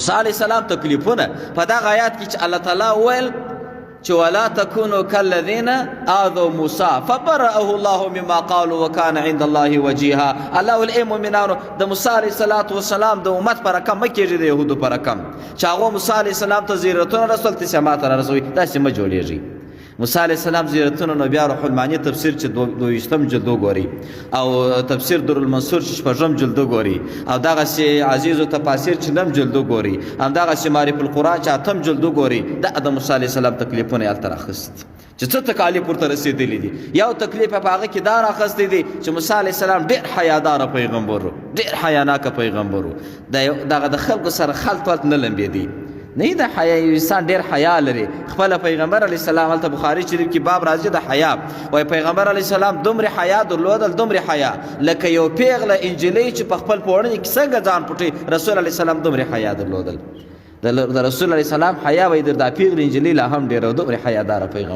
موسی علیه السلام تکلیفونه په دغه آیات کې چې الله تعالی وویل چې ولا تکونو کالذین آذوا موسی فبرأه الله مما قالوا وكان عند الله وجیها. الله ول ای مؤمنانو، د موسی علیه السلام د امت پر رقم مه کېږئ، د یهودو پر رقم چې هغو موسی علیه السلام ته زیارتونه رسول، تاسې ماته رارسوئ، داسې مه جوړېږئ. موسی علیه السلام زیارتونه نو بیا روح المعانی تفسیر چې 22 جلد وګوري او تفسیر در المنصور چې شپږم جلد وګوري او دغسې عزیز تفاسیر چې نم جلد وګوري، همدغسې معرف القرآن چې اتم جلد وګوري، دا د موسی علیه السلام تکلیفونه یې هلته راخیستي چې څه تکالیف ورته رسېدلي دي. یو تکلیف په هغه کې دا راخیستی دی چې موسی علیه السلام ډېر حیاداره پیغمبر و، ډېر حیاناکه پیغمبر و، دغه د خلکو سره خلط ولط نه لمبېدی. نه د حیا انسان ډیر حیا لري. خپل پیغمبر علی السلام، هلته بخاری شریف کې باب راځي د حیا، وای پیغمبر علی السلام دومره حیا درلودل، دومره حیا لکه یو پیغله انجلۍ چې په خپل پوړني کې څنګه ځان پټي، رسول علی السلام دومره حیا درلودل. د رسول علی السلام حیا وای در د پیغله انجلۍ لا هم ډیره، دومره حیادار پیغمبر.